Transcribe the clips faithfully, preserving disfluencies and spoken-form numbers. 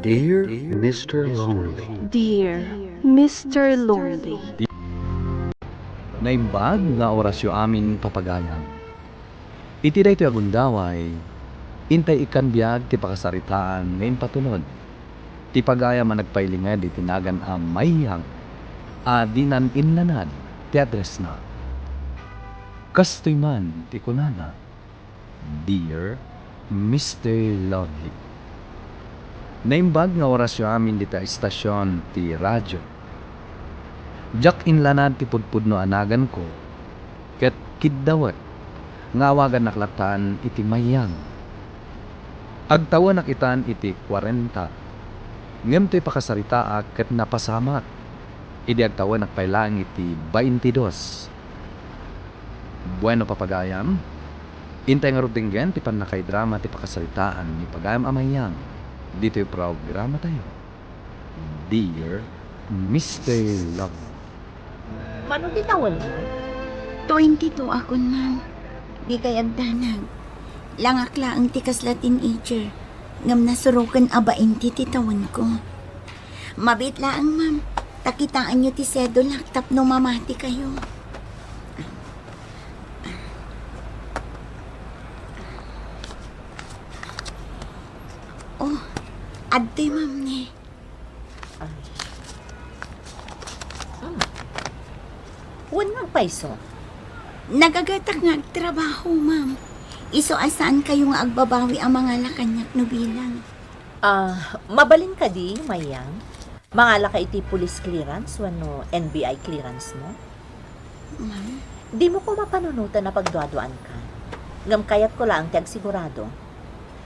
Dear Mister Lonely. Dear Mister Lonely. Naimbag nga orasyo amin, papagayam. Iti daytoy a gundaway, intay ikkan biag ti pakasaritaan nga impatulod ti pagayam a nagpailinged iti nagan a Mayang a dinan inlanad ti addressna. Kastoy man ti kunana, "Dear Mister Lovely." Naimbag nga orasyo amin dita estasion ti radio. Diak inlanad ti pudpudno a naganko, ket kiddawek nga awagannak lattan iti Mayang. Agtawenak itan iti kuarenta, ngem toy pakasaritaak ket napasamak idi agtawenak pay laeng iti baintidos. Bueno, papagayam, intay ngarud denggen ti pannakaidrama ti pakasaritaan ni pagayam a Mayang ditoy programatayo, Dear Mister Love. Mano ti tawen? Twenty-two akon, ma'am. Di kay agdanag. Langak laeng ti kasla teenager. Ngem nasuroken a bainti ti tawenko. Mabiit laeng, ma'am. Ta kitaenyo ti sedulak tapno mamati kayo. Oh, adtoy, ma'am, ne. Ay. Hmm. Wen nga agpayso? Nagagetak nga agtrabaho, ma'am. Isu a saan kayo nga agbabawi a mangala kaniak no bilang. Ah, mabalin kadi, Mayang? Mangala ka iti police clearance wenno N B I clearance mo? Ma'am? Dimo ko mapanunotan a pagduaduaanka. Ngem kayatko laeng ti agsigurado.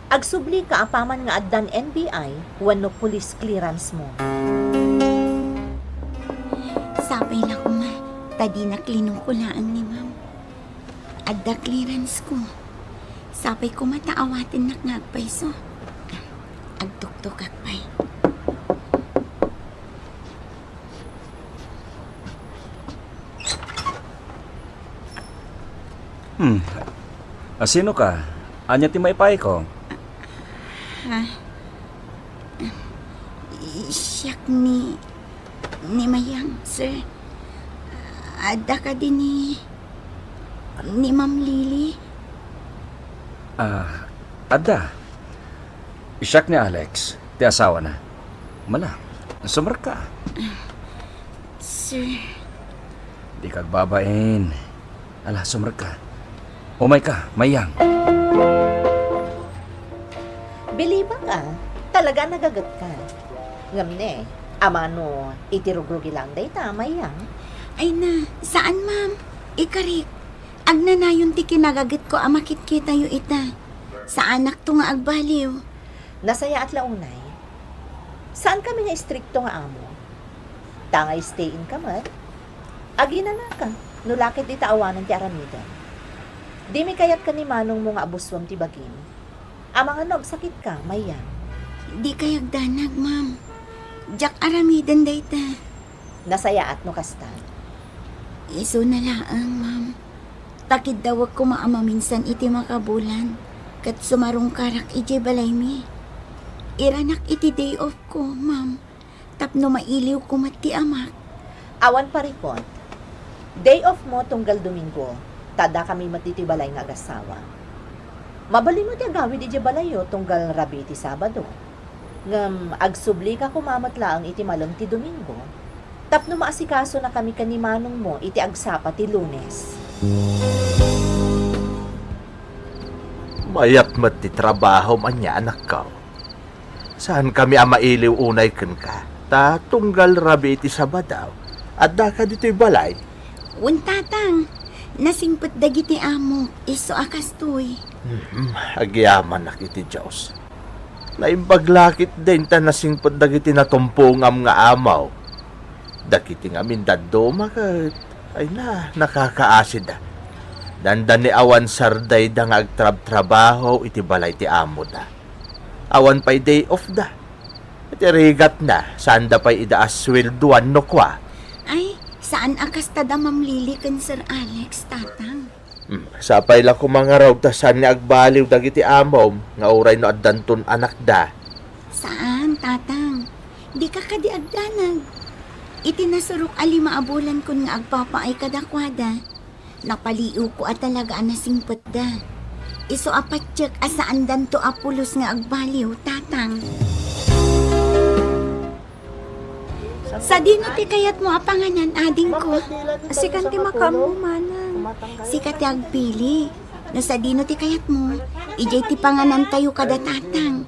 Agsubli ka apaman nga addan N B I wenno police clearance mo. Sapay la koma, ta dinak linuko laeng ni ma'am. Adda clearance ko. Sapay koma ta awatennak nga agpayso. Agtuktokak pay. Hmm. A, sino ka? Ania ti maipaayko? Ha? Siak ni, ni Mayang, sir. Adda kadi ni, ni Ma'am Lily? Ah, adda. Siak ni Alex, ti asawana. Mala, sumrekka. Sir. Dika agbabain. Ala, sumrekka. Umayka, Mayang. Bilibak a, talaga a nagagetka. Ngem ne, amano iti rugrugi laeng dayta, Mayang? Ay na, saan, ma'am? Ikarik, agnanayon ti kinagagetko a makitkitayo ita. Saanakto nga agbaliw. Nasayaat la unay. Saankami nga istrikto nga amo. Ta nga stay-in ka met, aginanaka no la ket dita awanen ti aramidem. Dimi kayat ken ni manongmo nga abusuem ti bagim. Amangan no agsakitka, Mayang. Dikay agdanag, ma'am. Diak aramiden dayta. Nasayaat no kasta. Isuna laeng, ma'am. Ta kiddawek koma a maminsan iti makabulan, ket sumarungkarak idiay balaymi. Iranak iti day off ko, ma'am, tapno mailiwko met ti amak. Awan parikot. Day off mo tunggal Domingo, ta addakami met ditoy balay nga agassawa. Mabalinmo ti agawid idiay balayyo tunggal rabii ti Sabado. Ngem agsublika koma met laeng iti malem ti Domingo, tapno maasikaso na kami ken ni manongmo iti agsapa ti Lunes. Mayat met ti trabahom ania, anakko. Saan kami a mailiw unay kenka, ta tunggal rabii ti Sabado, addaka ditoy balay? Wen, Tatang, nasingpet dagiti amok, isu a kastoy. Hmm, agyamanak iti Dios. Naimbag la ketdin ta nasingpet dagiti natumpongam nga amok. Dagiti ngamin dadduma ket, ay na, nakakaasida. Dandani awan sardayda nga agtrabtrabaho iti balay ti amoda. Awan pay day off da. Iti rigatna, saanda pay ida a sueldoan no kua. Ay, saan a kasta da Ma'am Lily ken Sir Alex, Tatang? Hmm, sapay la koma ngarud ta saan nga agbaliw dagiti amom nga uray no addanton anakda. Saan, Tatang, dika kadi agdanag. Iti nasurok a lima a bulankon nga agpapaay kadakuada, napaliiwko a talaga a nasingpetda. Isu a patiek a saandanto a pulos nga agbaliw, Tatang. Sadino ti kayatmo a panganan, adingko? Sikan ti makaammo, manang. Sika ti agpili. No sadino ti kayatmo, idiay ti panganantayo kada Tatang.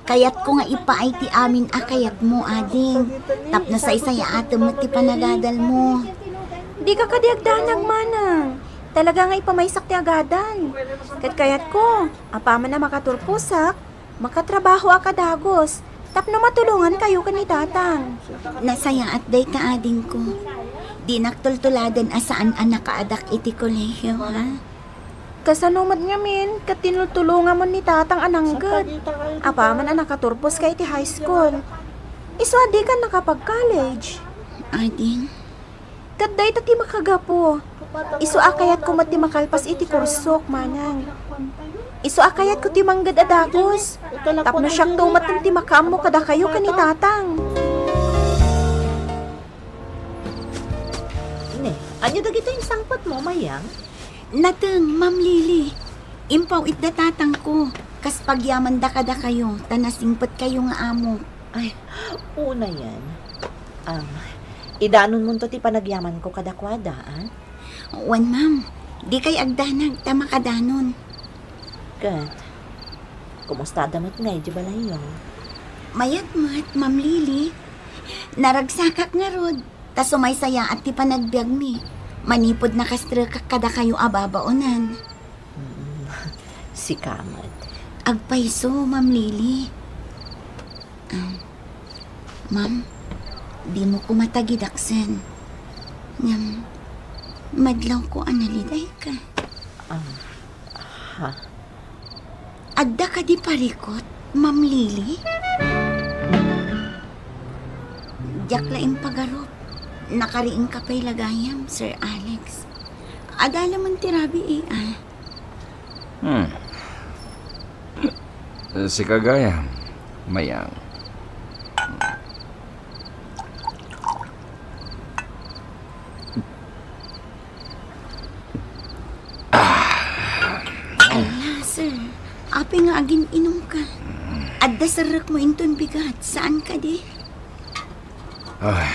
Kayatko nga ipaay ti amin a kayatmo, ading. Tapno saysayaatem met ti panagadalmo. Dika kadi agdanag, manang. Talaga nga ipamaysak ti agadal. Ket kayatko, apaman a makaturposak, makatrabahoak a dagus, tapno matulongankayo ken ni Tatang. Nasayaat dayta, adingko. Dinak tultuladen a saan a nakaadak iti kolehio, ha? Kasano met ngamin ket tinultulongamon ni Tatang a nangget? Apaman a nakaturposka iti high school. Isu a dikan nakapag-college. Ading. Ket dayta ti makagapu. Isu a kayatko met ti makalpas iti kursok, manang. Isu a kayatko ti mangted a dagus. Tapno siakto met ti makaammo kadakayo ken ni Tatang. Ne, ania dagitoy insangpetmo, Mayang? Nateng, Ma'am Lily. Impaw-itda tatangko. Kas pagyamanda kadakayo, ta nasingpetkayo nga amo. Ay, unayen. Um, idanonmonto ti panagyamanko kadakuada, a? Wen, ma'am. Dikay agdanag ta makadanon. Ket, kumusta da met ngay di balayyo? Mayat met, Ma'am Lily. Naragsakak ngarud, ta sumaysayaat ti panagbiagmi. Manipud nakastrekak kadakayo a babaonan. Mm, sika met. Agpayso, Ma'am Lily. Ah, ma'am, dimo koma tagidaksen. Ngem, madlawko a nalidayka. Ah, ha? Adda kadi parikut, Ma'am Lily? Diak la impagarup. Nakariingka pay la gayam, Sir Alex. Adda la man ti rabii, a. Hmm. Sika gayam, Mayang. Ala, sir. Apay nga agin-inumka? Adda serrekmo inton bigat, saan kadi? Ah,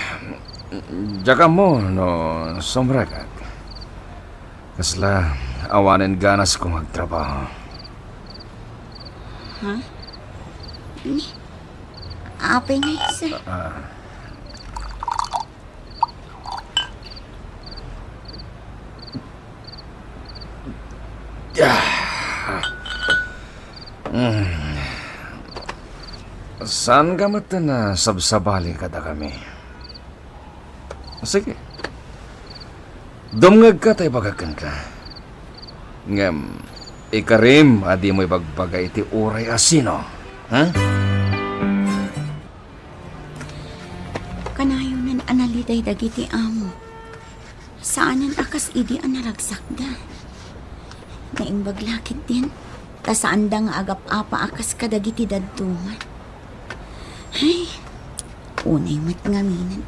diak ammo no sumrekak. Kasla awanen ganasko nga agtrabaho. Ha? Ni, apay nga, sir? Ah. Ah. Mm. Saanka met a sabsabali kadakami? Sige. Dumngegka ta ibagak kenka. Ngem, ikarim a dimo ibagbaga iti uray a sino, ha? Kanayonen a naliday dagiti amo. Saanen a kas idi a naragsakda. Naimbag la ketdin, ta saanda nga agap-apa a kas kadagiti dadduma. Ay, unay met ngaminen.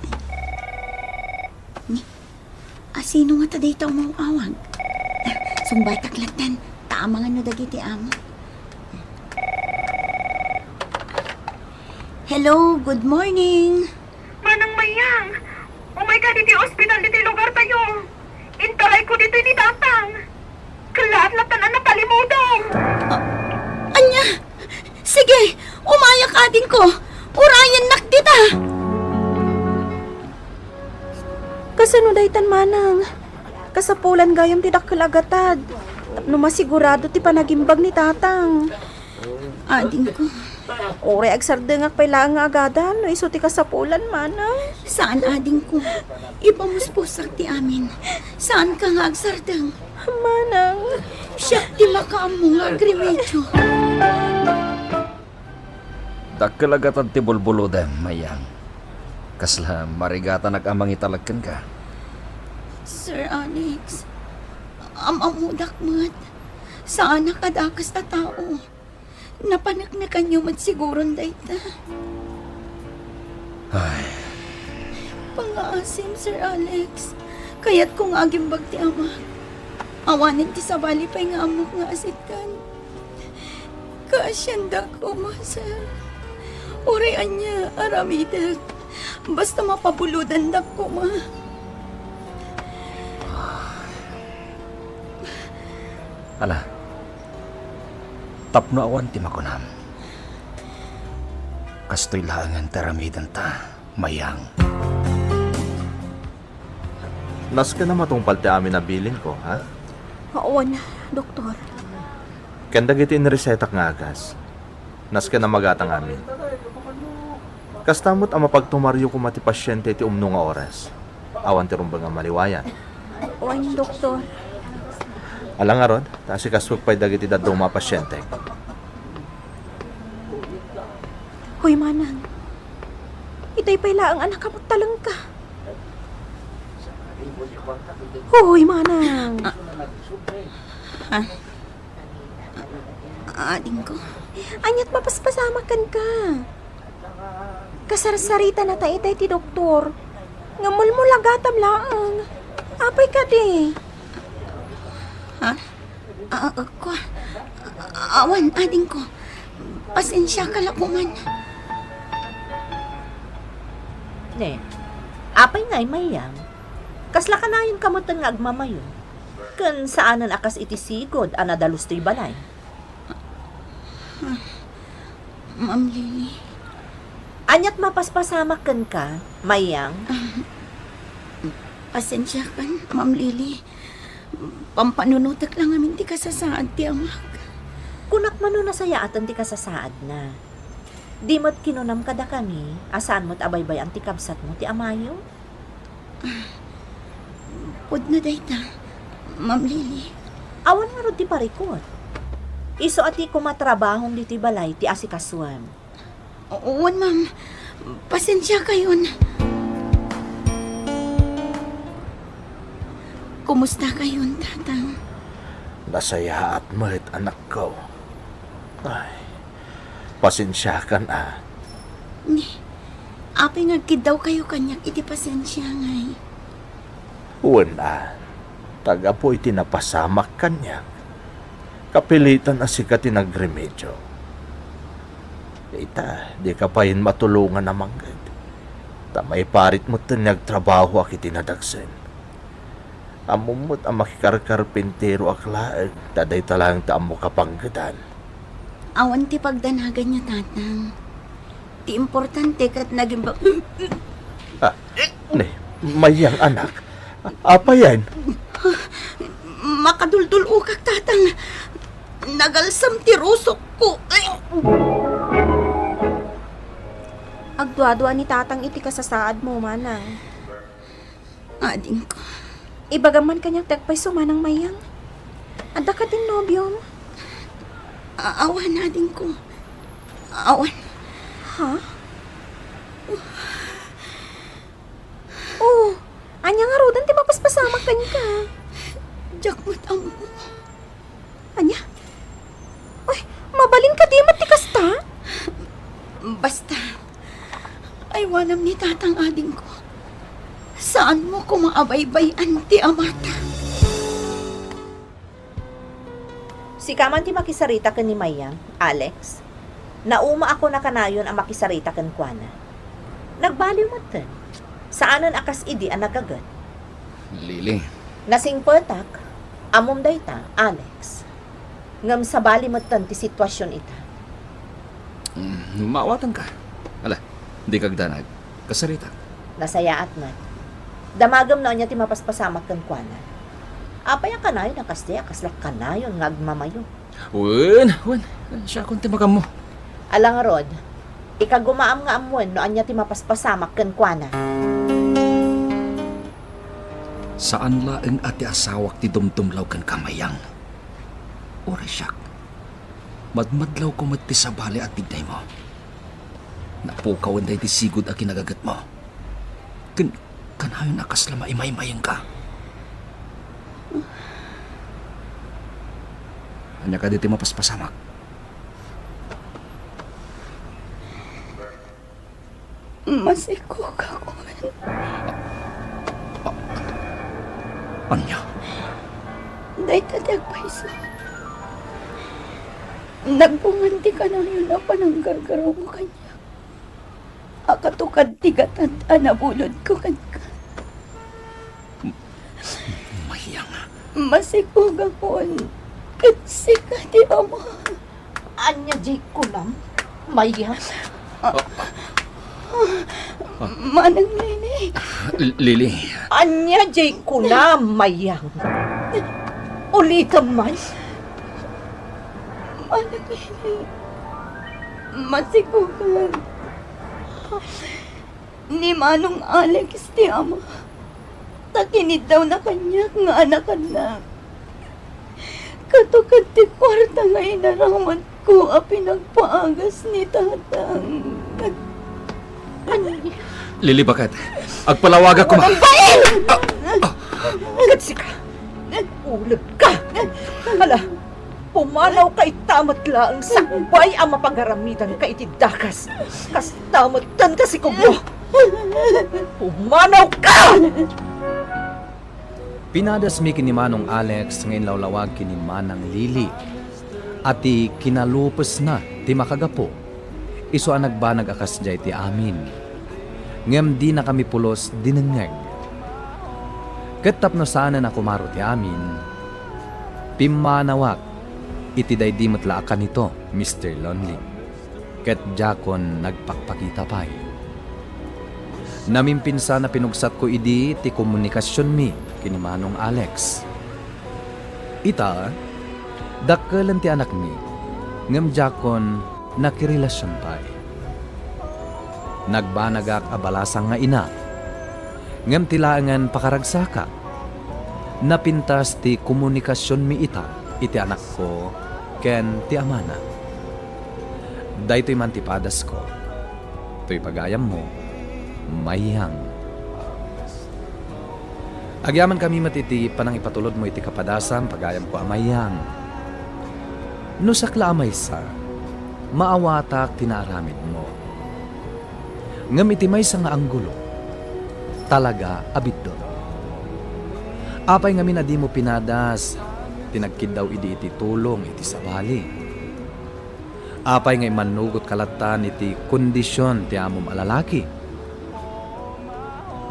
Ni, asino ngata dayta umaw-awag? Sungbatak lattan, ta amangan no dagiti amo. Hello, good morning. Manang Mayang, umayka ditoy ospital ditoy lugartayo. Intarayko ditoy ni Tatang. Kellaat lattan a napalimudan. Ah, ania? Sige, umayak, adingko. Urayennak dita. Kasano daytan, manang? Kasapulan gayam ti dakkel a gatad. Tapno masigurado ti panagimbag ni Tatang. Adingko. Uray agsardengak pay laeng nga agadal no isu ti kasapulan, manang. Saan, adingko. Ipamuspusak ti amin. Saanka nga agsardeng. Manang. Siak ti makaammo nga agremedio. Dakkel a gatad ti bulbulodem, Mayang. Kasla marigatanak a mangitalek kenka. Sir Alex, am-ammodak met. Saanak a dakes a tao. Napaneknekanyo met siguron dayta. Ay. Pangngaasim, Sir Alex. Kayatko nga agimbag ti amak. Awanen ti sabali pay nga ammok nga asitgan. Kaasiandak koma, sir. Uray ania aramidek. Basta mapabulodandak koma. Ala, tapno awan ti makunam, kastoy laengen ti aramidenta, Mayang. Nasken a matungpal ti amin a bilinko, ha? Awan, Doktor. Ken dagiti inresetak nga agas, nasken a magatang amin. Kasta met a mapagtumaryo koma ti pasiente iti umno nga oras. Awan ti rumbeng a maliwayan. Wen, Doktor. Ala ngarud, ta asikasuek pay dagiti dadduma a pasientek. Hoy, Manang. Itay pay laeng a nakamut talengka. Hoy, Manang. Ah. Ha? Adingko. Aniat mapaspasamak kenka? Kasarsaritana ta itay ti doktor. Ngem mulmulagatam laeng. Apay kadi? Ha? Ah, ah, kua-, awan, adingko. Pasensiaka la koman. Ne, apay ngay, Mayang? Kasla kanayonka metten nga agmamayo? Ken saanen a kas iti sigud a nadalus toy balay. Ma'am Lily. Aniat mapaspasamak kenka, Mayang? Ah, pasensiakan, Ma'am Lily. Pampanunotek la ngamin ti kasasaad ti amak. Kunak mano nasayaaten ti kasasaadna. Di met kinunam kadakami a saan met a baybay-an ti kabsatmo ti amayo? Ah, pudno dayta, Ma'am Lily. Awan ngarud ti parikut. Isu a ti kumatrabahom ditoy balay ti asikasuem. Wen, ma'am. Pasensiakayon. Kumustakayon, tatang? Nasayaat met, anakko. Ay, pasensiakan, a. Ni, apay nga agkiddawkayo kaniak iti pasensia, ngay? Wen, a, ta gapu iti napasamak kaniak, kapilitan a sika ti nagremedio. Ita, dika payen matulongan a mangged, ta maiparit metten nga agtrabahoak iti nadagsen. Ammom met a makikarkarpinteroak laeng, ta dayta laeng ti ammok a panggedan. Awan ti pagdanaganyo, tatang. Ti importante ket nagimba- Ah, ne, Mayang, anak. Apayen? Makaduldul-okak, tatang. Nagalsam ti rusokko. Ay! Agduadua ni tatang iti kasasaadmo, manang. Adingko. Ibagam man kaniak ti agpayso, manang Mayang. Adda kadin nobiom? A-, awan, adingko. Awan. Ha? Oh, ania ngaruden ti mapaspasamak kenka? Diak met ammo. Ania? Uy, mabalin kadi met ti kasta? Basta, aywanam ni tatang, adingko. Saanmo koma a baybay-an ti amata. Sika man ti makisarita ken ni Mayang, Alex? Naumaakon a kanayon a makisarita kenkuana. Nagbaliw metten. Saanen a kas idi a nagaget. Lily. Nasingpetak, ammom dayta, Alex. Ngem sabali metten ti situasion ita. Mm, maawatanka. Ala, dika agdanag. Kasaritak. Nasayaat met. Damagem no ania ti mapaspasamak kenkuana. Apay a kanayon a kasdiay a kasla kanayon nga agmamayo? Wen, wen. Siakon ti magammo. Ala ngarud, ikagumaam nga ammoen no ania ti mapaspasamak kenkuana. Saan laeng a ti asawak ti dumdumlaw kenka, Mayang. Uray siak, madmadlawko met ti sabali a tignaymo. Napukawen daydi sigud a kinagagetmo. Ken kanayon a kasla maimaymayengka. Ania kadi ti mapaspasamak? Masikogakon. Ania? Dayta ti agpayso. Nagbungan ti kanayon a pananggargaraw mo kaniak. A katukad ti gatad a nabulodko kenka. Mayang. Masikogakon ket sika ti ama. Ania diay kunam, Mayang? Manang Lili. L-, Lili. Ania diay kunam, Mayang? Ulitem man. Manang Lili. Masikogan. Ni Manong Alex ti ama. Ta kiniddawna kaniak nga anakanna. Katukad ti kuarta nga inaramidko a pinagpaagas ni tatang. Lili, baket. Agpalawagak koma. Babae! Ket sika, ulegka. Ala, pumanawka ita met laeng sakbay a mapagaramidanka iti dakes. Kasta metten ti sikogmo. Pumanawka! Pinadasmi ken ni Manong Alex nga inlawlawag ken ni Manang Lili a ti kinalupesna ti makagapu. Isu a nagbanag a kasdiay ti amin. Ngem dinakami pulos dinengngeg. Ket tapno saanen a kumaro ti amin, pimmanawak iti daydi met la a kanito, Mister Lonely. Ket diakon nagpakpakita pay. Namimpinsan a pinugsatko idi ti komunikasionmi ken ni Manong Alex. Ita, dakkelen ti anakmi, ngem diakon nakirelasion pay. Nagbanagak a balasang nga ina, ngem ti laengen pakaragsakak. Napintas ti komunikasionmi ita iti anakko ken ti amana. Daytoy man ti padasko. Toy pagayammo, Mayang. Agyamankami met iti panangipatulodmo iti kapadasan, pagayamko a Mayang. No siak la a maysa, maawatak ti naaramidmo. Ngem iti maysa nga anggulo, talaga a biddut. Apay ngamin a dimo pinadas ti nagkiddaw idi iti tulong iti sabali? Apay nga immannugotka lattan iti kondision ti amom a lalaki?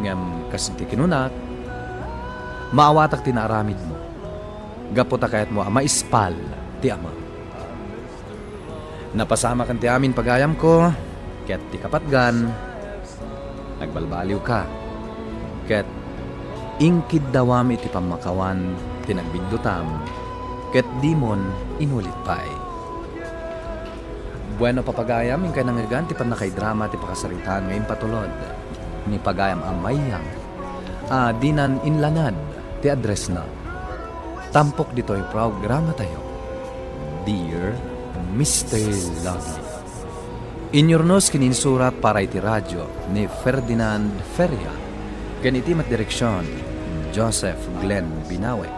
Ngem kas iti kinunak, maawatak ti naaramidmo, gapu ta kayatmo a maispal ti amam. Napasamaken ti amin, pagayamko, ket ti kapatgan, nagbalbaliwka, ket inkiddawam iti pammakawan ti nagbiddutam, ket dimon inulit pay. Bueno, papagayam, inkay nangngegan ti pannakaidrama ti pakasaritaan nga impatulod ni pagayam a Mayang a dinan inlanad ti addressna. Tampok ditoy programatayo, Dear Mister Lovely. Inyurnos ken insurat para iti radio ni Ferdinand Feria ken iti met direksion, Joseph Glenn Binawe.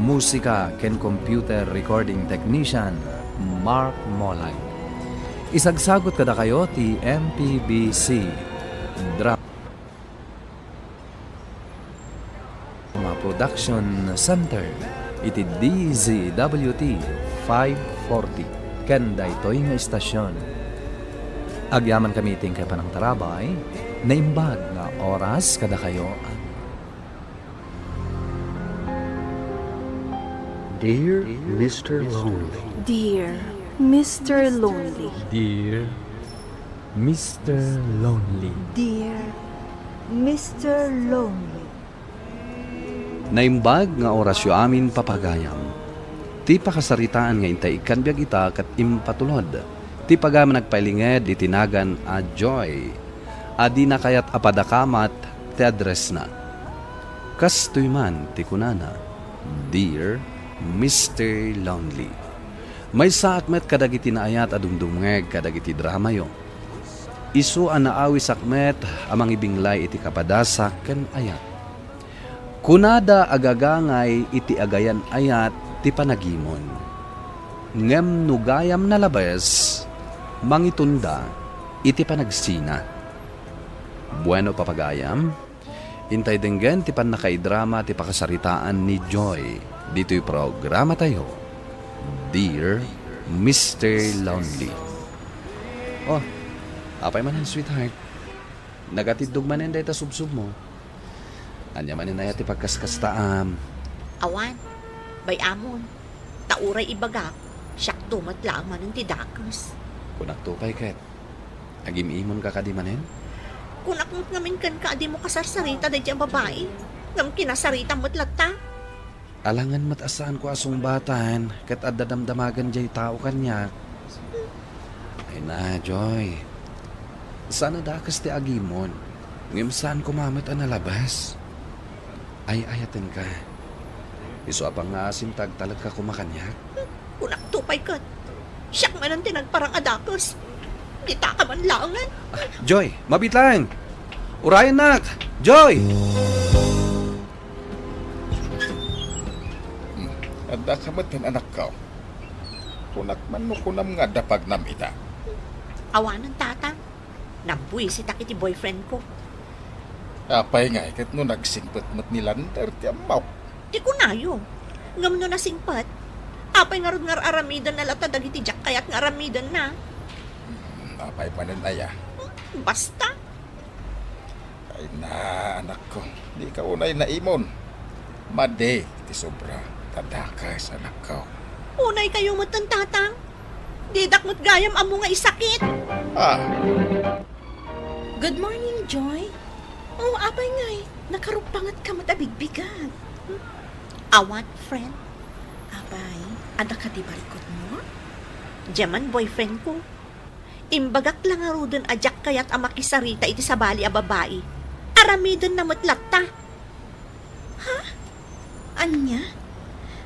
Musika ken computer recording technician, Mark Molay. Isagsagut kadakayo ti M P B C Drama Production Center iti D Z W T five forty ken daytoy nga istasion. Agyamankami iti inkay panangtarabay, naimbag nga oras kadakayo. Dear Mister Lonely. Dear Mister Lonely. Dear Mister Lonely. Dear Mister Lonely. Naimbag nga orasyo amin, papagayam. Ti pakasaritaan nga intay ikkan biag ita ket impatulod ti pagayam a nagpailinged iti nagan a Joy a dina kayat a padakamat ti addressna. Kastoy man ti kunana, Dear Mister Lonely. Maysaak met kadagiti naayat a dumdumngeg kadagiti dramayo. Isu a naawisak met a mangibinglay iti kapadasak ken ayat. Kunada a gagangay iti agayan-ayat ti panagimon. Ngem no gayam nalabes, mangitunda iti panagsina. Bueno, papagayam, intay denggen ti pannakaidrama ti pakasaritaan ni Joy ditoy programatayo, Dear Mister Lonely. Oh, apay manen, sweetheart? Nagatiddog manen dayta subsubmo? Ania manen aya ti pagkaskastaam? Awan, bay-amon. Ta uray ibagak, siakto met laeng manen ti dakes. Kunakto pay ket, agim-imonka kadi manen? Kunak met ngamin kenka a dimo kasarsarita daydiay a babai, ngem kinasaritam met latta. Alangan met a saanko a sungbatan ket adda damdamagan diay tao kaniak. Ay na, Joy. Saan a dakes ti agimon, ngem saan koma met a nalabas. Ay-ayatenka. Isu a pangngaasim ta agtalekka koma kaniak. Kunakto pay ket, siak manen ti nagparang a dakes. Ditaka man laengen. Ah, Joy, mabiit laeng. Urayennak! Joy! Hmm, addaka metten, anakko. Kunak man no kunam nga adda pagnam ita. Awanen, Tatang. Nabuisitak iti boyfriendko. Apay ngay ket no nagsingpet met ni Lander ti ammok? Ti kunayo. Ngem no nasingpet, apay ngarud nga ar-aramidenna latta dagiti diak kayat nga aramidenna? Hmm, apay manen aya? Basta. Ay na, anakko, dika unay naimon. Madi ti sobra, ta dakes, anakko. Unaykayo metten, Tatang. Didak met gayam ammo nga isakit. Ah. Good morning, Joy. Oh, apay ngay, nakaruppangetka met a bigbigat. Awan, friend. Apay, adda kadi barikotmo? Diay man boyfriendko. Imbagak la ngaruden a diak kayat a makisarita iti sabali a babai. Aramidenna met latta. Ha? Ania?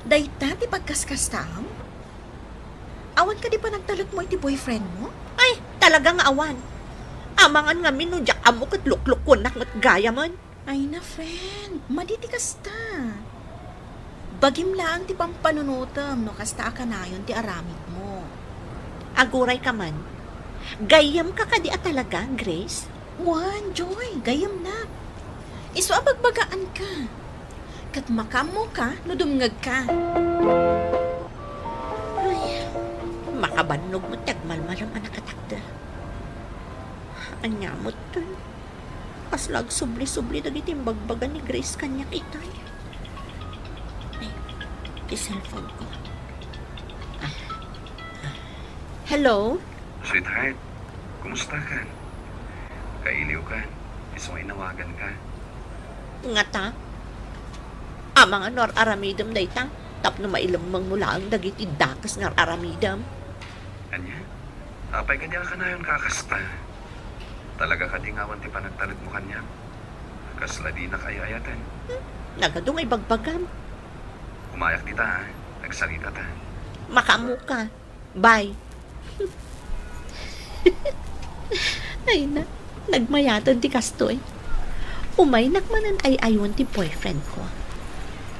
Dayta ti pagkaskastaam? Awan kadi panagtalekmo iti boyfriendmo? Ay, talaga nga awan. Amangan ngamin no diak ammo ket luklukkuennak met gayamen. Ay na, friend, madi ti kasta. Bagim laeng ti pampanunotem no kasta a kanayon ti aramidmo. Aguray ka man. Gayyemka kadi a talaga, Grace? Wen, Joy, gayyemnak. Isu a bagbagaanka. Ket makaammoka no dumngegka. Ay, makabannog met ti agmalmalem a nakatakder. Ania met toy? Kasla agsubli-subli dagiti imbagbaga ni Grace kaniak itay. Ay, ti cellphone ko. Ah, ah. Hello? Sweetheart, kumusta ka? Kailiwka, isu nga inawagan ka. Ngata? Amangan no ar-aramidem dayta, tapno mailemmengmo laeng dagiti dakes nga ar-aramidem. Ania? Apay kadi a kanayonka a kasta? Talaga kadi nga awan ti panagtalekmo kaniak? Kasla dinak ay-ayaten. Hmm? Nagadu nga ibagbagam. Umayak dita, ha? Agsaritata. Makaammoka. Bye. Ay na, nagmayaten ti kastoy. Umaynak manen ay-ayon ti boyfriendko.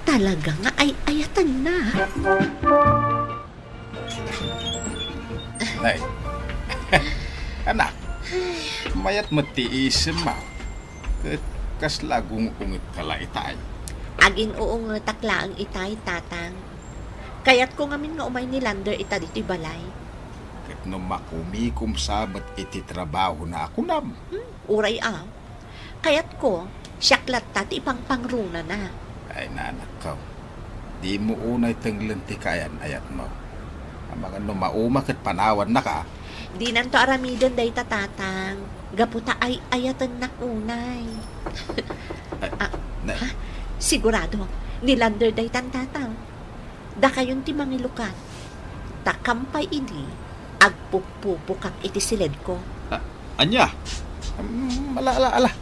Talaga nga ay-ayatenna. Nay. Anak, mayat met ti isemmo. Ket kasla agung-ungetka la itay? Agin-uungetak laeng itay, Tatang. Kayatko ngamin nga umay ni Lander ita ditoy balay. Ket no makumikom sa met iti trabahona a kunam? Hmm, uray a. Kayatko, siak latta ti ipangpangrunana. Ay, nanakkaw. Dimo unay tenglen ti kaayan-ayatmo. Amangan no mauma ket panawannaka. Dinanto aramiden dayta, Tatang. Gapu ta ay-ayatennak unay. Ay, ah, na- ha? Sigurado, ni Lander daytan, Tatang. Dakayon ti mangilukat. Ta kampay idi, agpupupokak iti siledko. Ah, ania? Mm, ala, ala, ala.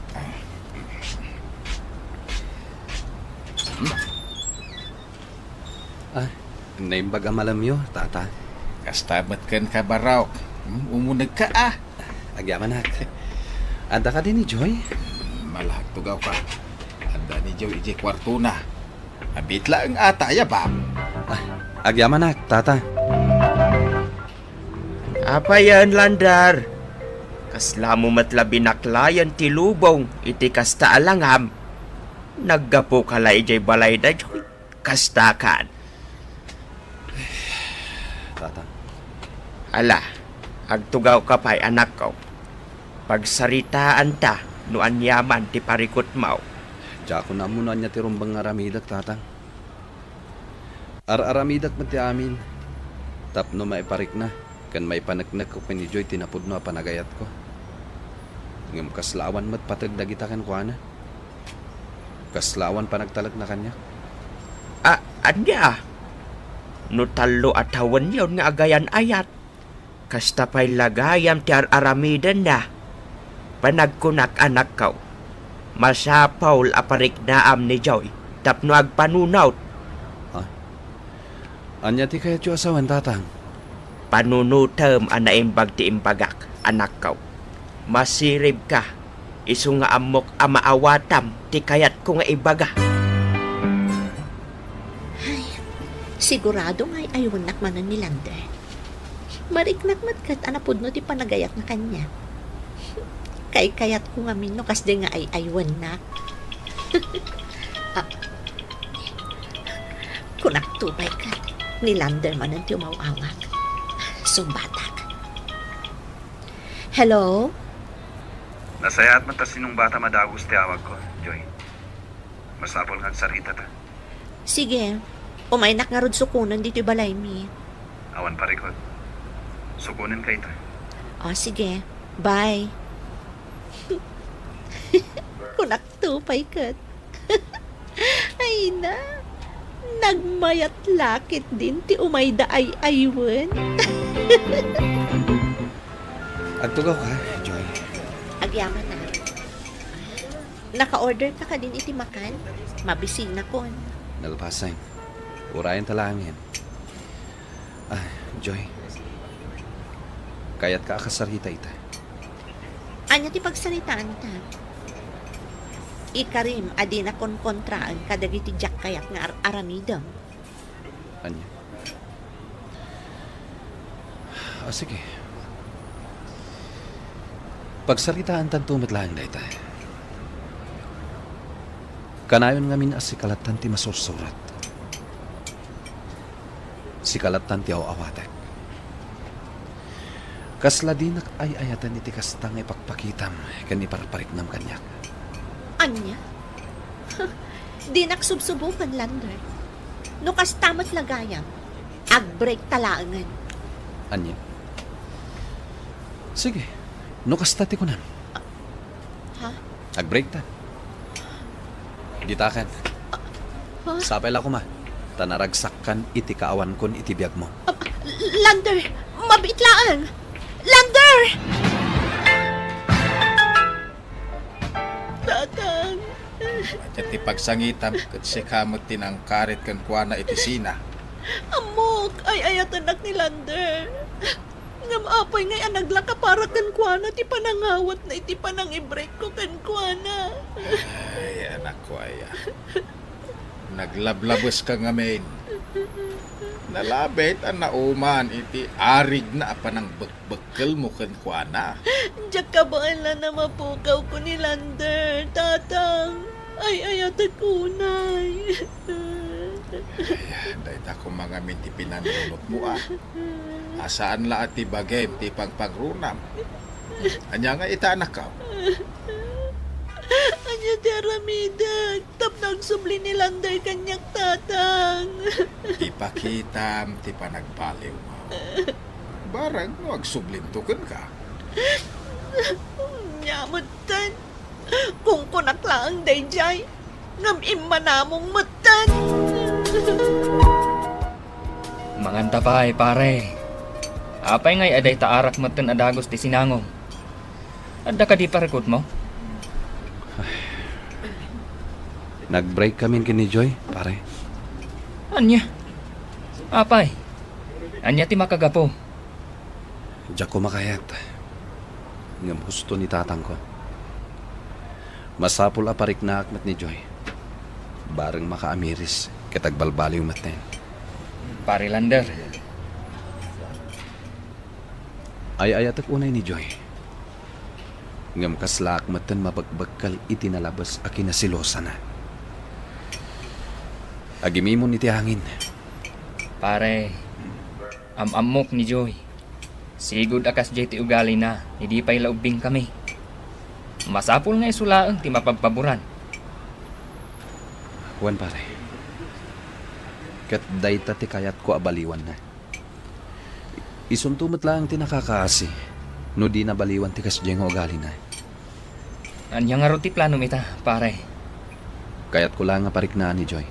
Ah, naimbag a malamyo, Tata. Kasta met kenka, Barok. Hmm, umunegka, ah. Agyamanak. Adda kadi ni Joy? Malagtugaw ka. Adda ni Joy idiay kuartona. Abit laeng ata aya, ba? Ah, agyamanak, Tata. Apayen, Lander? Kasla mo met la binaklayen ti lubong iti kasta a langam. Naggapuka la idiay balayda, Joy. Kasta kan. Tatang. Ala, agtugawka pay, anakko. Pagsaritaanta no aniaman ti parikutmo. Diakon ammo no ania ti rumbeng nga aramidek, Tatang. Ar-aramidek met ti amin tapno maiparikna ken maipaneknekko ken ni Joy ti napudno a panagayatko. Ngem kasla awan met pateg dagita kenkuana. Kasla awan panagtalekna kaniak. A-, ania? No tallo a tawenyon nga agayan-ayat, kasta pay la gayam ti ar-aramidenna. Panagkunak, anakko, masapul a pariknaam ni Joy tapno agpanunot. Ha? Ania ti kayatyo a sawen, Tatang? Panunotem a naimbag ti imbagak, anakko. Masiribka, isu nga ammok a maawatam ti kayatko nga ibaga. Ay, sigurado nga ay-aywannak manen ni Lander. Mariknak met ket a napudno ti panagayatna kaniak. Kaykayatko ngamin no kasdi nga ay-aywannak. Ah, kunakto pay ket ni Lander manen ti umaw-awag. Sungbatak. Hello? Nasayaat met ta sinungbatam a dagus ti awagko, Joy. Masapul nga agsaritata. Sige. Umaynak ngarud sukonen ditoy balaymi. Awan parikut. Sukonenka ita. O, sige. Bye. Kunakto pay ket. Ay na, nagmayat la ketdin ti umayda ay-aywen. Agtugawka, Joy. Agyaman a. Naka-order ka kadin iti makan? Mabisinakon. Nalpasen. Urayenta laengen. Ah, Joy. Kayatka a kasarita ita. Ania ti pagsaritaanta? Ikarim a dinak konkontraen kadagiti diak kayat nga ar-aramidem. Ania? Ah, sige. Pagsaritaantanto met laeng dayta. Kanayon ngamin a sika lattan ti masursurat. Sika lattan ti aw-awatek. Kasla dinak ay-ayaten iti kasta nga ipakpakitam ken iparpariknam kaniak. Ania? Dinak subsuboken, Lander. No kasta met la gayam, agbreakta laengen. Ania? Sige, no kasta ti kunam. Ha? Agbreakta. Ditakan. Ha? Sapay la koma, ta naragsakkan iti kaawankon iti biagmo. Ah, Lander! Mabiit laeng! Lander! Tatang! Ania ti pagsangitam ket sika met ti nangkarit kenkuana iti sina? Ammok, ay-ayatennak ni Lander. Ngem apay ngay a naglaka para kenkuana ti panangawatna iti panangibreakko kenkuana? Ay, anakko aya. Naglablabeska ngamin. Nalabit a nauman iti arigna a panangbekbekkelmo kenkuana. Diak kabaelan a mapukawko ni Lander, Tatang. Ay-ayatek unay. Ay, dayta koma ngamin ti pinanunotmo, a. A saan la a ti bagim ti pangpangrunam. Ania ngay ita, anakko? Ania ti aramidek tapno agsubli ni Lander kaniak, Tatang? Ipakitam ti panagbaliwmo. Bareng no agsublinto kenka. Ania metten? Kunkunak laeng daydiay, ngem immanamong metten. Manganta pay, pare. Apay ngay a dayta arak metten a dagus ti sinangom? Adda kadi parikutmo? Nag-break kamin ken ni Joy, pare. Ania? Apay? Ania ti makagapu? Diak makayat. Ngem husto ni tatangko. Masapul a pariknaak met ni Joy. Bareng makaamiris ket agbalbaliw metten. Pare Lander. Ay-ayatek unay ni Joy. Ngem kaslaak metten mabekbekkel iti nalabes a kinaselosana. Agimimon iti angin. Pare, am-ammok ni Joy. Sigud a kasdiay ti ugalina, idi pay la ubbingkami. Masapul nga isu laeng ti mapabpaboran. Wen, pare. Ket dayta ti kayatko a baliwanna. Isunto met laeng ti nakakaasi no dina baliwan ti kasdiay nga ugalina. Ania ngarud ti planom ita, pare? Kayatko laeng a pariknaan ni Joy.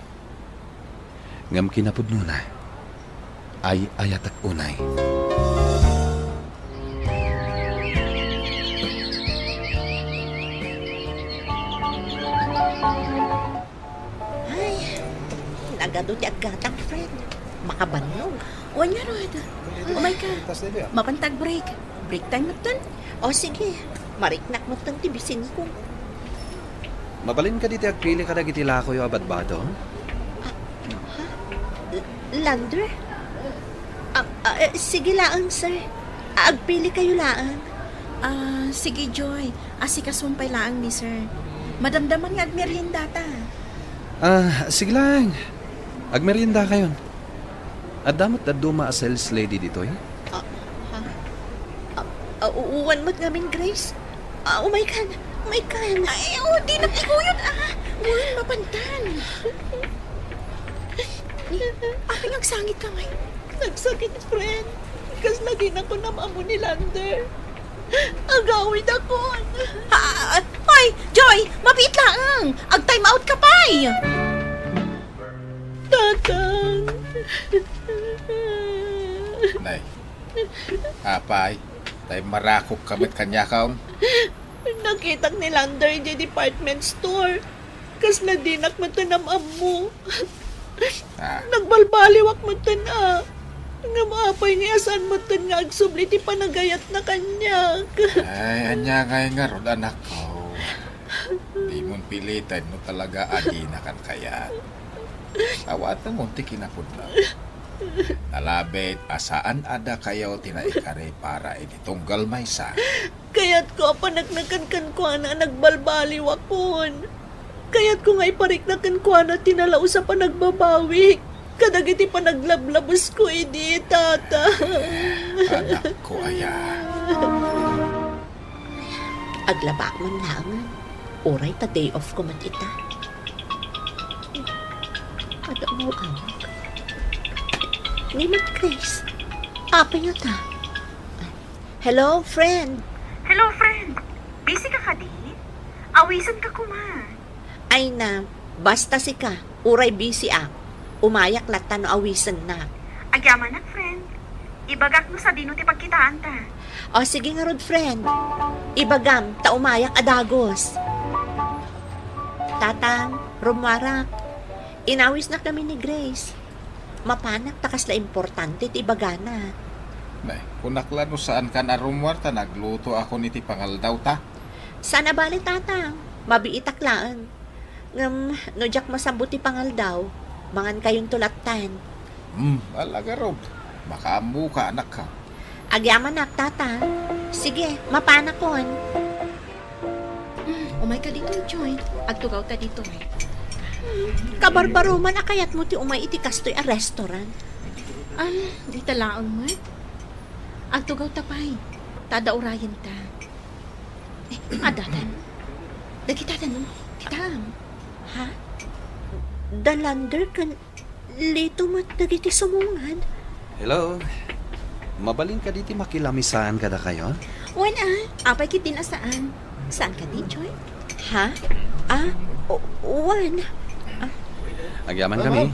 Ngem kinapudnona, ay-ayatek unay. Ay, nagadu ti aggatang, friend. Makabannog. Wen ngarud. Umay ka. Mapanta ag-break. Break time metten. O sige, mariknak metten ti bisinko. Mabalin kadi ti agpili kadagiti lakoyo a badbado? Ah, ha? L-, Lander? Ah, ah, eh, sige laeng, sir. Agpili kayo laeng. Ah, sige, Joy. Asikasuon pay laeng ni sir. Madamdama nga agmeriendata. Ah, sige laeng. Agmerienda kayon. Adda met dadduma a sales lady ditoy? Ah, ha? Ah, ah, u-, uwan met ngamin, Grace. Ah, umay kan. Umay kan. Ay, oh, dinak iguyod, ah. Wen, mapantan. Ni, apay nga agsangit ka ngay? Nagsakit, friend. Kasla dinakon am-ammo ni Lander. Agawidakon. Ah, hoy, Joy, mabiit laeng. Ag-time out ka pay. Tatang. Nay, apay, tay marakok ka met kaniakon? Nakitak ni Lander idiay department store. Kasla dinak metten am-ammo. Ah. Nagbalbaliwak metten a. Ngem apay nga saan metten nga agsubli ti panagayatna kaniak? Ay, ania ngay ngarud, anakko? Dimon piliten no talaga a dinakan kayat. Awatenmon ti kinapudno. Nalabit a saan a dakayo ti naikari para iti tunggal maysa. Kayatko a paneknekan kenkuana a nagbalbaliwakon. Kayatko nga iparikna kenkuana ti nalaus a panagbabawik kadagiti panaglablabesko idi, Tata. Anakko aya. Aglabak man laengen. Uray ta day off ko met ita. Adu, aw-awak. Ni met Grace. Apay ngata? Hello, friend. Hello, friend. Busy ka kadi? Awisen ka koma. Ay na, basta sika, uray busy ak. Umayak latta no awisennak. Agyamanak, friend. Ibagak no sadino ti pagkitaanta. O, sige ngarud, friend. Ibagam, ta umayak a dagus. Tatang, rummuarak. Inawisnak ngamin ni Grace. Mapanak ta kasla importante ti ibagana. Nay, kunak la no saankan a rummuar ta naglutoakon iti pangaldawta. Saan a bale, Tatang. Mabiitak laeng. Ngem, no diak masammo ti pangaldaw, mangankayonto lattan. Hmm, ala ngarud. Makaammoka, anakko. Agyamanak, Tatang. Sige, mapanakon. Hmm, umayka ditoy, Joy. Agtugawta ditoy. Hmm, kabarbaroman a kayatmo ti umay iti kastoy a restaurant. Um, dita laeng met. Agtugawta pay. Ta adda urayenta. Eh, adda tan. Dagita tan, no? Kitam. Ha? Da Lander ken Lito met dagiti sumungad. Hello. Mabalin kadi ti makilamisaan kadakayo? Wen a, apay ketdin a saan? Saan kadi, Joy? Ha? Ah, o-, wen. Ah. Agyaman kami. Ma'am.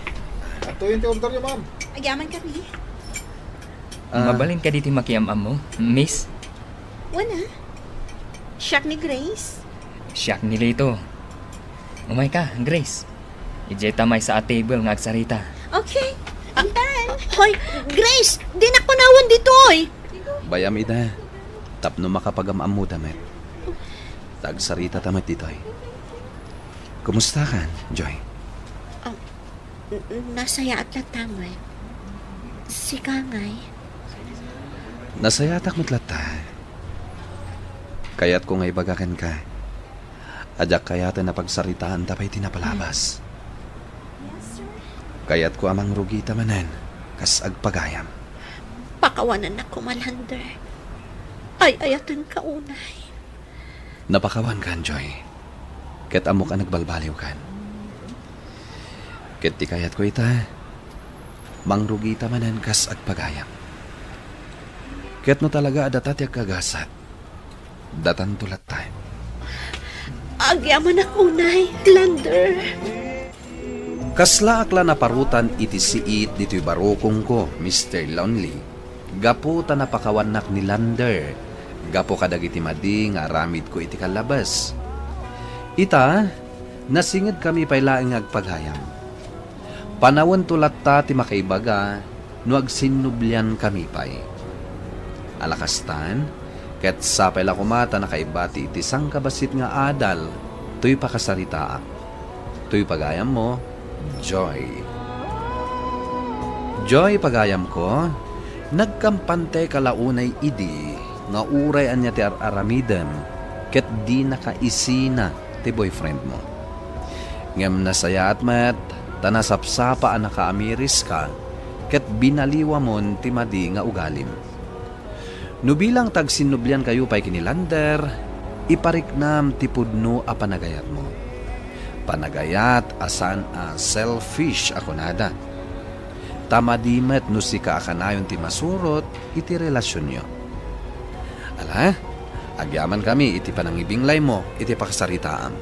Adtoyen ti orderyo, ma'am. Agyaman kami. Ah. Mabalin kadi ti makiam-ammo, miss? Wen a. Siak ni Grace. Siak ni Lito. Umayka, Grace. Idiay ta maysa a table nga agsarita. Okay. Intan. Hoy, Grace! Dinak panawen ditoy! Bayam ida. Tapno makapagam-ammoda met. Ta agsaritata met ditoy. Kumustakan, Joy? Ah, n-, n-, nasayaat latta met. Sika ngay? Nasayaatak met latta. Kayatko nga ibaga kenka a diak kayaten a pagsaritaanta pay ti napalabas. Yes, sir. Kayatko a mangrugita manen kas agpagayam. Pakawanannak koma, Lander. Ay-ayatenka unay. Napakawankan, Joy. Ket ammok a nagbalbaliwkan. Ket ti kayatko ita, mangrugita manen kas agpagayam. Ket no talaga a data ti agkagasat, datanto latta. Agyamanak unay, Lander. Kaslaak la naparutan iti siit ditoy barukongko, Mister Lonely, gapu ta napakawannak ni Lander, gapu kadagiti madi nga aramidko iti kallabes. Ita, nasingedkami pay laeng nga agpagayam. Panawento latta ti makaibaga no agsinnubliankami pay. Ala kastan, ket sapay la koma ta nakaibati iti sangkabassit nga adal toy pakasaritaak. Toy pagayammo, Joy. Joy, pagayamko, nagkampanteka la unay idi nga uray ania ti ar-aramidem ket dinaka isina ti boyfriendmo. Ngem nasayaat met ta nasapsapa a nakaamiriska ket binaliwamon ti madi nga ugalim. No bilang ta agsinnubliankayo pay ken ni Lander, ipariknam ti pudno a panagayatmo. Panagayat a saan a selfish a kunada. Ta madi met no sika a kanayon ti masurot iti relasionyo. Ala, agyamankami iti panangibinglaymo iti pakasaritaam.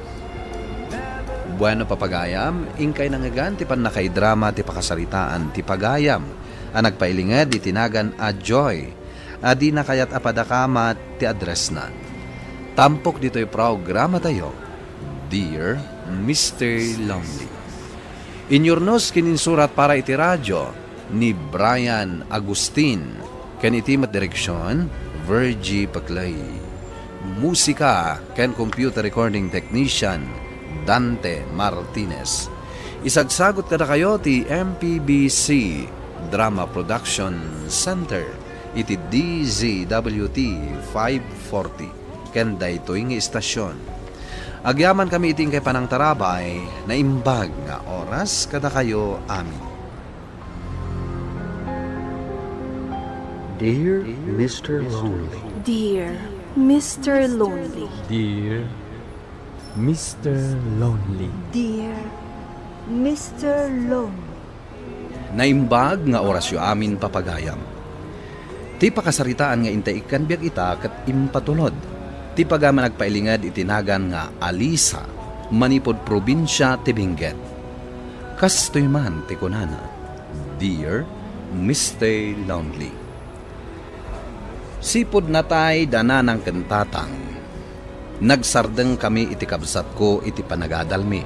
Bueno, papagayam, inkay nangngegan ti pannakaidrama ti pakasaritaan ti pagayam a nagpailinged iti nagan a Joy a dina kayat a padakamat ti addressna. Tampok ditoy programatayo, Dear Mister Lonely. Inyurnos ken insurat para iti radio ni Brian Agustin, ken iti met direksion, Virgie Paclay. Musika ken computer recording technician, Dante Martinez. Isagsagot kadakayo ti M P B C Drama Production Center iti D Z W T five forty ken daytoy nga istasion. Agyamankami iti inkay panangtarabay, naimbag nga oras kadakayo amin. Dear Mister Lonely. Dear Mister Lonely. Dear Mister Lonely. Dear Mister Lonely. Naimbag nga orasyo amin, papagayam. Ti pakasaritaan nga intay ikkan biag ita ket impatulod ti pagayam a nagpailinged iti nagan nga Alisa, manipud probinsia ti Benguet. Kastoy man ti kunana, Dear Mister Lonely. Sipud natay da nanang ken tatang, nagsardengkami iti kabsatko iti panagadalmi.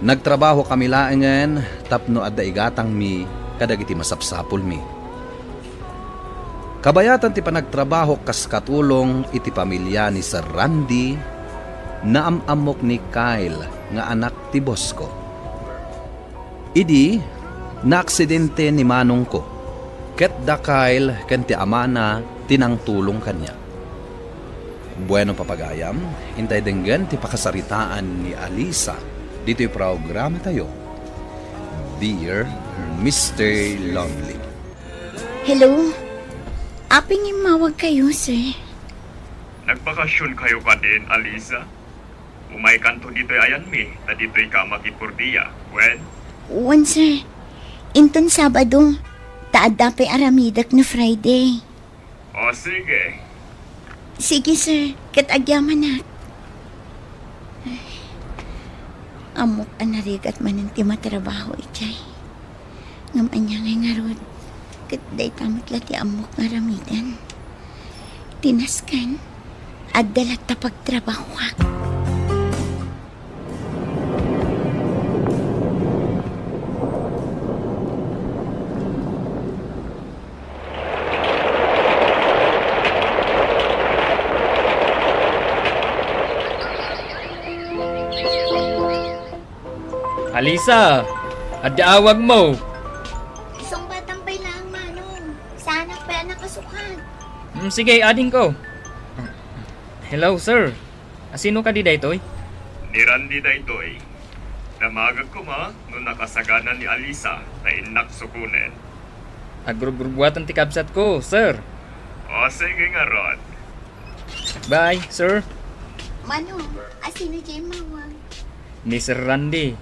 Nagtrabahokami laengen tapno adda igatangmi kadagiti masapsapulmi. Kabayatan ti panagtrabahok kas katulong iti pamilia ni Sir Randy, naam-ammok ni Kyle nga anak ti bossko. Idi naaksidente ni manongko, ket da Kyle ken ti amana ti nangtulong kaniak. Bueno, papagayam, intay denggen ti pakasaritaan ni Alisa ditoy programatayo, Dear Mister Lonely. Hello? Apay nga immawagkayo, sir? Nagbakasionkayo kadin, Alisa? Umaykanto ditoy ayanmi, ta ditoyka a makipordia, wen? Wen, sir. Inton Sabado, ta adda pay aramidek no Friday. O, sige. Sige, sir. Ket agyamanak. Ay, ammok a narigat manen ti matrabaho idiay. Ngem ania ngay ngarud, ket dayta met la ti ammok nga aramiden. Ti nasken, adda latta pagtrabahoak. Alisa, adda awagmo. Isungbatam pay laeng, Manong. Saanak pay a nakasukad. Hmm, sige, adingko. Hello, sir. Asino kadi daytoy? Ni Randy daytoy. Damagek koma no nakasagana ni Alisa ta innak sukonen. Agrubrubuatan ti kabsatko, sir. O, sige ngarud. Bye, sir. Manong, asino diay immawag? Ni Sir Randy.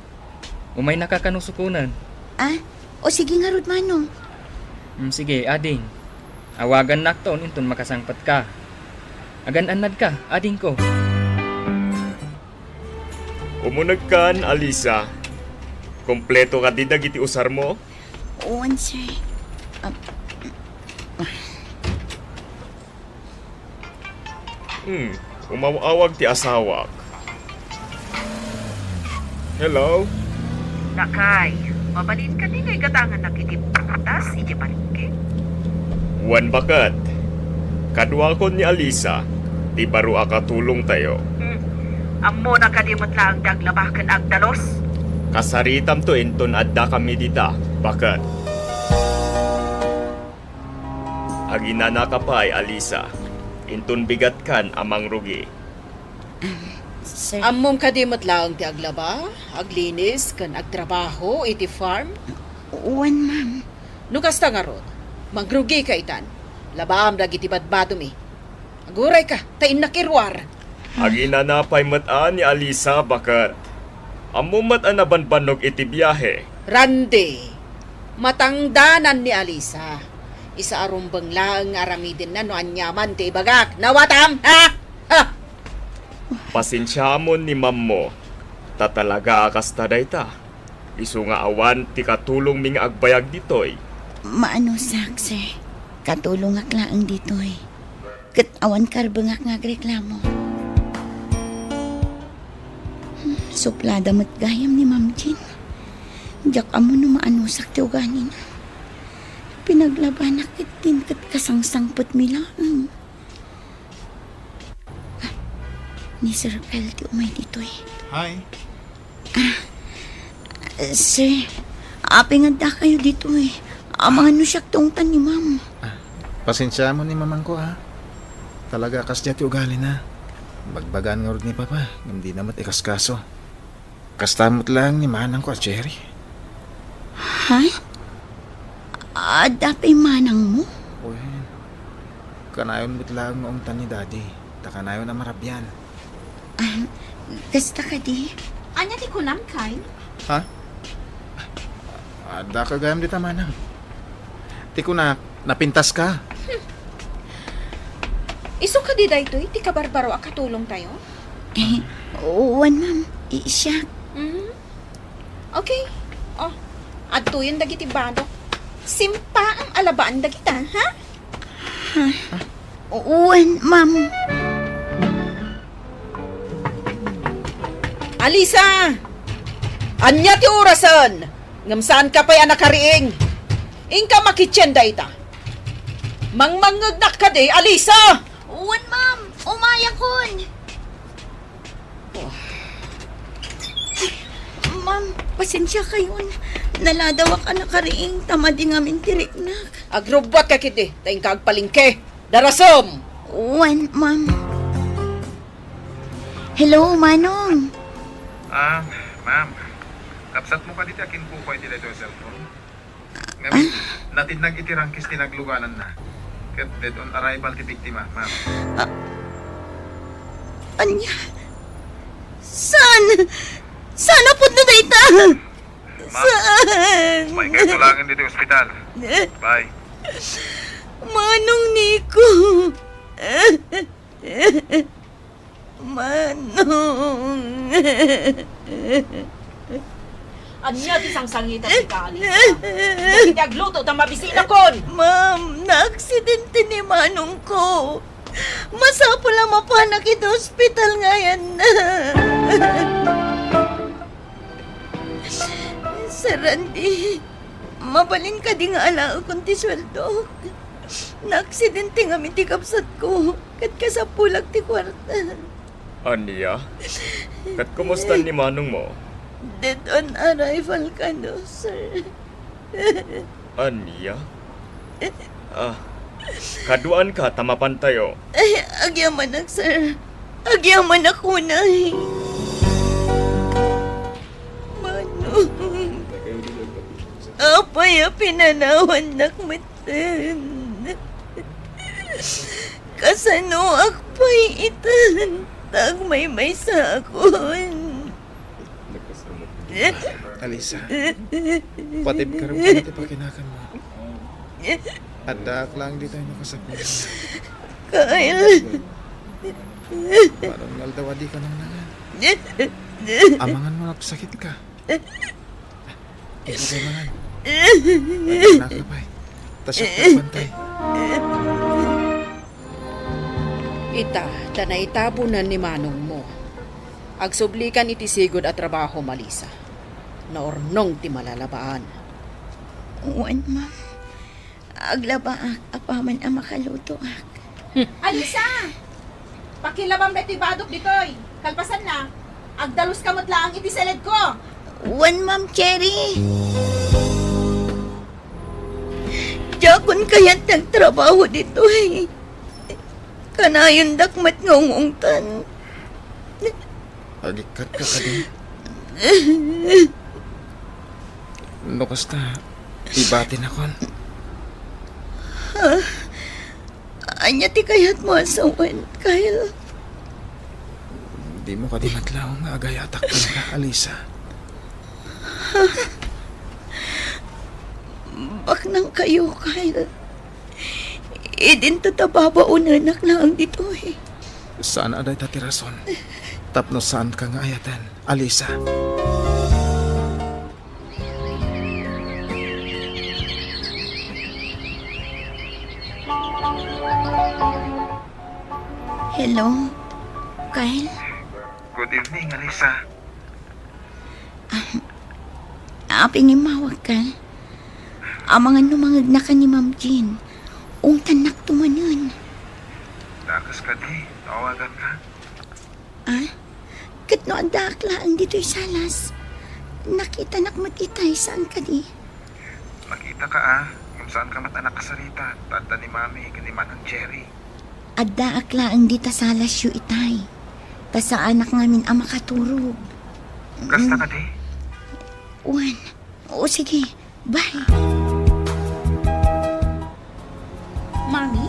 Umaynaka kano sukonen? Ah? O sige ngarud, Manong. Mm, sige, ading. Awagannakton inton makasangpetka. Agan-annadka, adingko. Umunegkan, Alisa. Kompleto kadi dagiti usarmo? Wen, sir. Ah, Hmm, umaw-awag ti asawak. Hello? Lakay, mabalin kadi nga igatangannak iti prutas iti palengke? Wen, baket. Kaduakon ni Alisa, ti baro a katulongtayo. Hmm. Ammona kadi met laeng ti aglaba ken agdalus? Kasaritamto inton addakami dita, baket. Aginanaka pay, Alisa, inton bigatkan a mangrugi. Sir. Ammom kadi met laeng ti aglaba, aglinis, ken agtrabaho iti farm? Wen, ma'am. No kasta ngarud, mangrugika itan. Labaam dagiti badbadomi. Agurayka, ta innak iruar. Aginana pay met a ni Alisa, baket. Ammom met a nabanbannog iti biahe. Randy, matangdanan ni Alisa. Isa a rumbeng laeng nga aramidenna no aniaman ti ibagak. Nawatam, ha? Ha? Pasensiamon ni mammo, ta talaga a kasta dayta. Isu nga awan ti katulongmi nga agbayag ditoy. Maanusak, sir. Katulongak laeng ditoy. Ket awan karbengak nga agreklamo. Hmm, suplada met gayam ni Ma'am Jean. Diak ammo no maanusak ti ugalina. Pinaglabanak ketdin ket kasangsangpetmi laeng. Ah, ni Sir Kyle ti umay ditoy. Hi. Ah, sir, apay nga addakayo ditoy? Amangan no siak ti ungtan ni ma'am. Ah, pasensiamon ni mamangko, ha. Talaga a kasdiay ti ugalina. Bagbagaan ngarud ni Papa, ngem dina met ikaskaso. Kasta met laeng ni manangko a Jerry. Ha? Adda pay manangmo? Wen, kanayon met laeng nga ungtan ni Daddy, ta kanayon a marabian. Ah, kasta kadi? Ania ti kunam, Kyle? Ha? Addaka gayam dita, manang. Ti kunak, napintaska. Hmm. Isu kadi daytoy ti kabarbaro a katulongtayo? Eh, wen, ma'am. I-, siak. Mhm. Okay. Oh, adtoyen dagiti bado. Simpaam a labaan dagita, ha? Ha? Wen, ma'am. Alisa! Ania ti orasen? Ngem saanka pay a nakariing. Inka makitchen dayta. Mangmangngegnak kadi, Alisa! Wen, ma'am. Umayakon. Ma'am, pasensiakayon. Naladawak a nakariing ta madi ngamin ti riknak. Agrubbuatka ketdi, ta inka agpalengke. Darasem! Wen, ma'am. Hello, Manong. Ah, ma'am. Kabsatmo kadi ti akinkukua iti daytoy a cellphone? Ngem, ah, natindnag iti rangkis ti naglugananna. Ket dead on arrival ti biktima, ma'am. Ah, ania? Saan? Saan a pudno dayta? Ma'am, saan? Umaykayo laengen ditoy ospital. Bye. Manong Nico. Manong. Ania ti sangsangitan ti kaalis? Dagiti agluto ta mabisinakon! Ma'am, naaksidente ni manongko. Masapul a mapanak iti ospital ngayan. Sir Randy, mabalin kadi nga alaekon ti sueldok? Naaksidente ngamin ti kabsatko, ket kasapulak ti kuarta. Ania? Ket kumusta ni manongmo? Dead on arrival kano, sir. Ania? Ah, kaduaanka ta mapantayo. Ay, agyamanak, sir. Agyamanak unay. Manong, apay a pinanawannak metten? Kasanoak pay itan ta agmaymaysakon? Alisa, patibka rumbeng ti pakinakanmo. Addaak laeng ditoy no kasapulmo. Kyle. Manong nga aldaw a dika nangnangan. Amangan no agsakitka. Ikaw kay mangan. Agyanaka pay. Ta siak ti agbantay. Ita, ta naitabonan ni manongmo. Agsublikan iti sigud a trabahom, Alisa. Naurnong ti malalabaan. Wen, ma'am. Aglabaak apaman a makalutoak. Alisa! Pakilabam daytoy badok ditoy. Kalpasanna, agdaluska met laeng iti saledko. Wen, Ma'am Cherry. Diakon kayat ti agtrabaho ditoy. Kanayondak met nga ungungtan. Agikkatka kadi? No kasta, ibatinakon. Ha? Ania ti kayatmo a sawen, Kyle? Dimo kadi met laeng nga agayatak kenka, Alisa? Baknang kayo, Kyle. Idinto ta babaonenak laeng ditoy. Saan a dayta ti rason tapno saanka nga ayaten, Alisa. Hello, Kyle? Good evening, Alisa. Ah, apay nga immawagka? Amangan no mangegnaka ni Ma'am Jean. Ungtannakto manen. Dakes kadi no awaganka? Ah? Ket no addaak laeng ditoy salas, nakitanak met itay, saan kadi? Nakitaka, a, ngem saanka met a nakasarita, ta adda ni Mami ken ni Manang Jerry. Addaak laeng dita salasyo itay, ta saanak ngamin a makaturog. Kasta kadi? Wen. O, sige. Bye. Mami,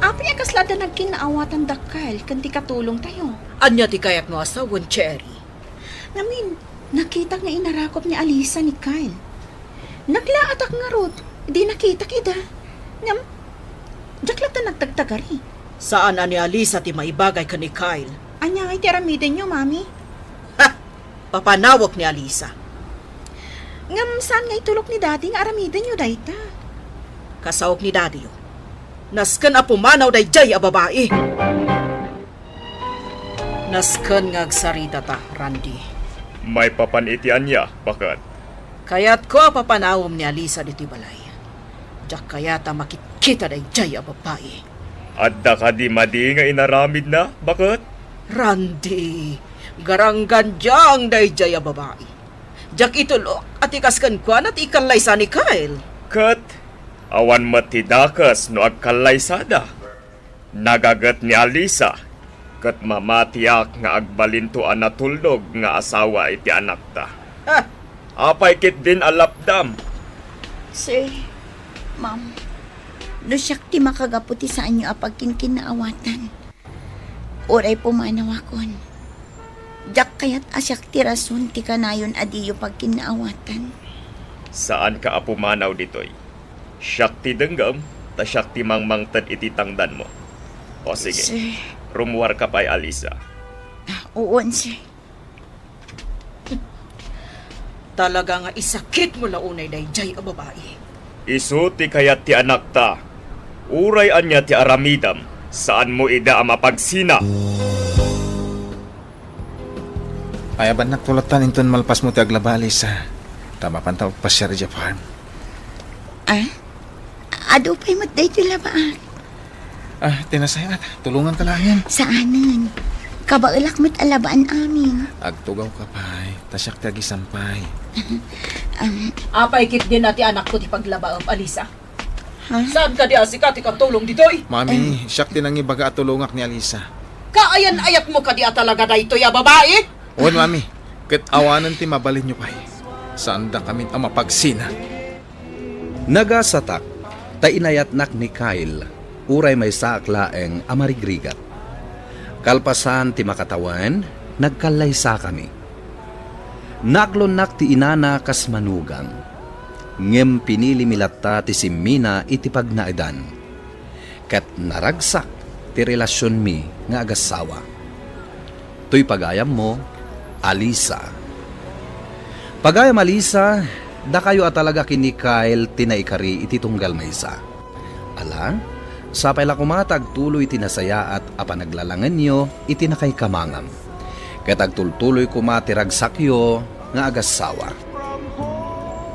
apay a kasla adda nagkinnaawatan da Kyle ken ti katulongtayo? Ania ti kayatmo a sawen, Cherry? Ngamin, nakitak nga inarakop ni Alisa ni Kyle. Naglaatak ngarud, idi nakitak ida. Ngem, diak latta nagtagtagari. Saan a ni Alisa ti maibagay ken ni Kyle. Ania ngay ti aramidenyo, Mami? Ha! Papanawek ni Alisa. Ngem saan nga itulok ni Daddy nga aramidenyo dayta? Kasaok ni Daddy. Nasken a pumanaw daydiay a babai. Nasken nga agsaritata, Randy. Maipapan iti ania, baket? Kayatko a papanawem ni Alisa ditoy balay. Diak kayat a makitkita daydiay a babai. Adda kadi madi nga inaramidna, baket? Randy, garanggandiang daydiay a babai. Diak itulok a ti kas kenkuana ti ikallaysa ni Kyle. Ket awan met ti dakes no agkallaysada. Nagaget ni Alisa, ket mamatiak nga agbalinto a natulnog nga asawa iti anakta. Ha! Apay ketdin a lapdam? Sir, ma'am, no siak ti makagapu ti saanyo a pagkinkinnaawatan, uray pumanawakon. Diak kayat a siak ti rason ti kanayon a diyo pagkinnaawatan. Saanka a pumanaw ditoy. Siak ti denggem, ta siak ti mangmangted iti tangdanmo. O sige, sir. Rummuarka pay, Alisa. Ah, uon, sir. Talaga nga isakitmo la unay daydiay a babai. Isu ti kayat ti anakta. Uray ania ti aramidem, saanmo ida a mapagsina. Ayabannak to lattan inton malpasmo ti aglaba, Alisa. Ta mapanta agpasiar idiay farm. Ah? Adu pay met daytoy labaak. Ah, ti nasayaat, tulonganka laengen. Saanen. Kabaelak met a labaan amin. Agtugawka pay, ta siak ti agisampay. Am. Apay ketdin a ti anakko ti paglabaem, Alisa? Ha? Saan kadi a sika ti katulong ditoy? Mami, siak ti nangibaga a tulongak ni Alisa. Kaayan-ayatmo kadi a talaga daytoy a babai? Wen, Mami. Ket awanen ti mabalinyo pay. Saandakamin a mapagsina. Nagasatak ta inayatnak ni Kyle, uray maysaak laeng a marigrigat. Kalpasan ti makatawen, nagkallaysakami. Naaklonnak ti inana kas manugang, ngem pinilimi latta ti simmina iti pagnaedan. Ket naragsak ti relasionmi nga agassawa. Toy pagayammo, Alisa. Pagayam Alisa, dakayo a talaga ken ni Kyle ti naikari iti tunggal maysa. Ala, sapay la koma ta agtuloy ti nasayaat a panaglalangenyo iti nakaikamangam. Ket agtultuloy koma ti ragsakyo nga agassawa.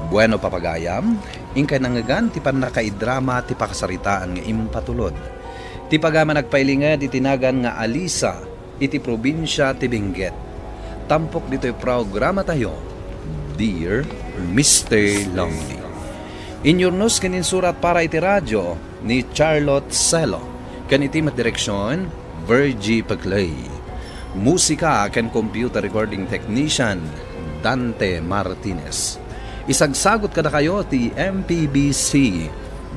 Bueno, papagayam, inkay nangngegan ti pannakaidrama ti pakasaritaan nga impatulod. Ti pagayam a nagpailinged iti nagan nga Alisa iti probinsia ti Benguet. Tampok ditoy programatayo, Dear Mister Lonely. Inyurnos ken insurat para iti radio ni Charlotte Celo, ken iti met direksion, Virgie Peclay. Musika ken computer recording technician, Dante Martinez. Isagsagot kadakayo ti M P B C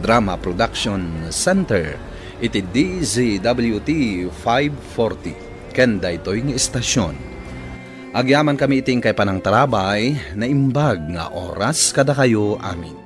Drama Production Center iti D Z W T five forty ken daytoy nga estasion. Agyamankami iti inkay panangtarabay, naimbag nga oras kadakayo amin.